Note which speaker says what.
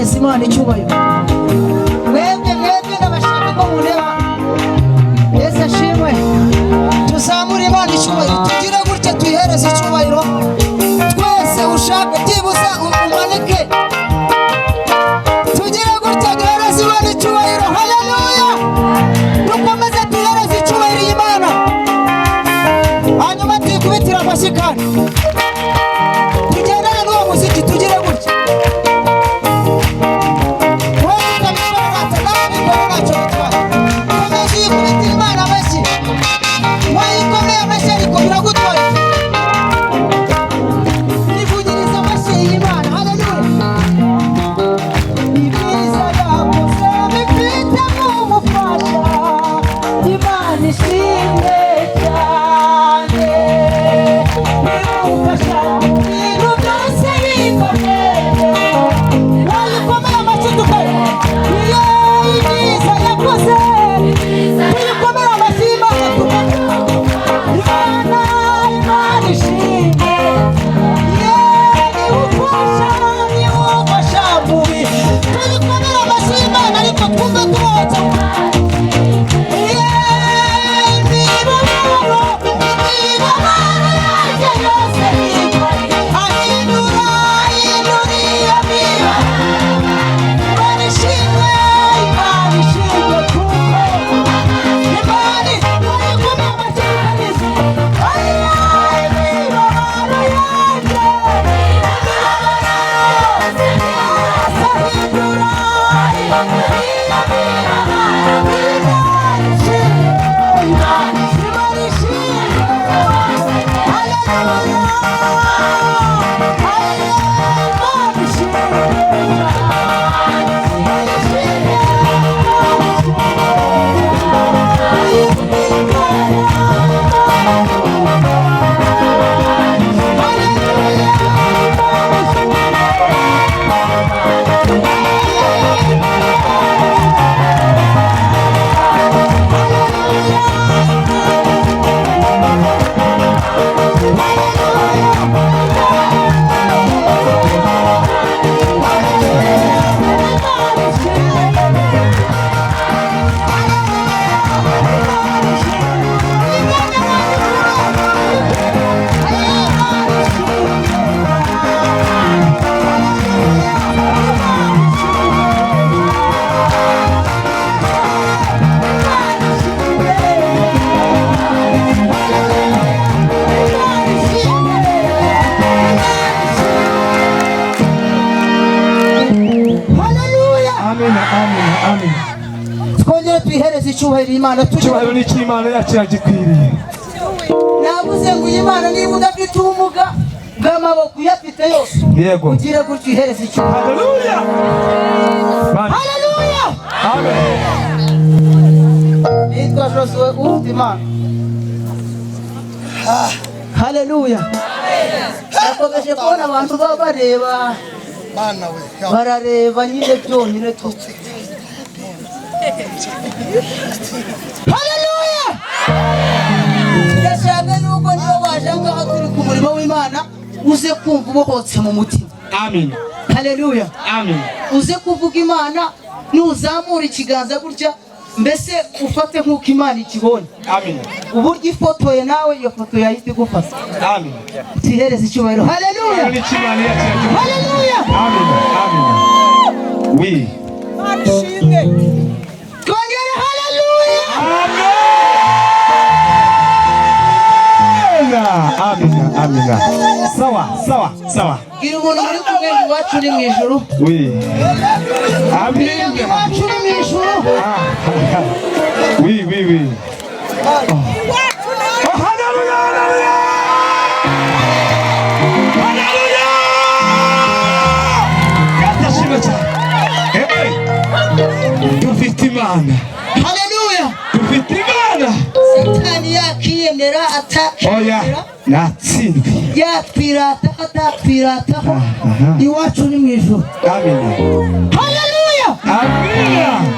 Speaker 1: Duhereza Imana icyubahiro. Mwebwe, mwebwe, ndabashaka ko mureba. Yesu ashimwe. Tuzamure Imana icyubahiro, tugire gutya, tuyihereze icyubahiro twese. Ushaka byibuze umanike, tugire gutya, duhereze Imana icyubahiro. Haleluya! Dukomeze tuyihereze icyubahiro iyi Mana, hanyuma tuyikubitire amashyi kandi tugendane n'uwo muziki. Tugire gutya. Wowe utabikora, nawe bikora, ntacyo bitwaye. Komeza uyikubitire Imana amashyi. Wayikomeye amashyi, ariko biragutwaye. Nivugiriza amashyi y'Imana. Haleluya! Ibyiza yakoze bifitemo umufasha, Imana ishimwe cyane. Niwufasha mu bintu byose bikomeye. Wayikomeye amashyi tukare. Iyo ibyiza yakoze, tuyikomere amashyi y'Imana tukare. Imana, Imana ishimwe. Niwufasha, niwufasha mu bintu. Tuyikomere amashyi y'Imana, ariko twumve tubohotse. Imibabaro, imibabaro yanjye yose ahindura, ahindura iyo mibabaro. Imana ishimwe, Imana ishimwe, kuko Imana wayikomeye amashyi kabisa. Imibabaro yanjye, imibabaro yose ahindura iyo mibabaro. Imana ishimwe, Imana ishimwe. Haleluya, Imana ishimwe, Imana ishimwe. Haleluya!
Speaker 2: Amina, amina, amina.
Speaker 1: Twongere tuyihereze icyubahiro Imana tujye.
Speaker 2: Icyubahiro ni icy'Imana yacu, yagikwiriye.
Speaker 1: Navuze ngo iyi Mana, niba udafite ubumuga bw'amaboko, uyafite yose, ugire gutyo uyihereze icyubahiro.
Speaker 2: Haleluya!
Speaker 1: Haleluya!
Speaker 2: Amen.
Speaker 1: Nitwa Josue ufite Imana. Haleluya! Nakomeje kubona abantu baba bareba, barareba nyine byonyine tu. Haleluya! Ndashaka yuko niba waje ngaha, turi ku murimo w'Imana, uze kumva ubohotse mu mutima.
Speaker 2: Amen.
Speaker 1: Haleluya!
Speaker 2: Amen.
Speaker 1: Uze kuvuga Imana, nuzamura ikiganza gutya, mbese ufate nk'uko Imana ikibonye.
Speaker 2: Amen.
Speaker 1: Uburyo ifotoye nawe, iyo foto yahita igufata.
Speaker 2: Amen.
Speaker 1: Tuyihereze icyubahiro.
Speaker 2: Icyubahiro
Speaker 1: Haleluya!
Speaker 2: ni icy'Imana yacu, yagikwiriye.
Speaker 1: Haleluya!
Speaker 2: Amen. Amen. Oui.
Speaker 1: Twongere haleluya!
Speaker 2: Amen. Amen. Amen. Sawa, sawa, sawa.
Speaker 1: Bwira umuntu muri kumwe ngo iwacu ni mu ijuru.
Speaker 2: Oui.
Speaker 1: Bwira
Speaker 2: Amen.
Speaker 1: ngo iwacu ni mu ijuru.
Speaker 2: Ah, oui, oui, oui. Oh, haleluya, haleluya! Haleluya! Yesu ashimwe cyane. Hey! Dufite Imana.
Speaker 1: Haleluya!
Speaker 2: Dufite Imana.
Speaker 1: Satani yakiyemera,
Speaker 2: Oya,
Speaker 1: atakiyemera,
Speaker 2: natsinzwe.
Speaker 1: yakwirataho, atakwirataho,
Speaker 2: Aha.
Speaker 1: iwacu ni mu ijuru.
Speaker 2: Amen.
Speaker 1: Haleluya!
Speaker 2: Amen.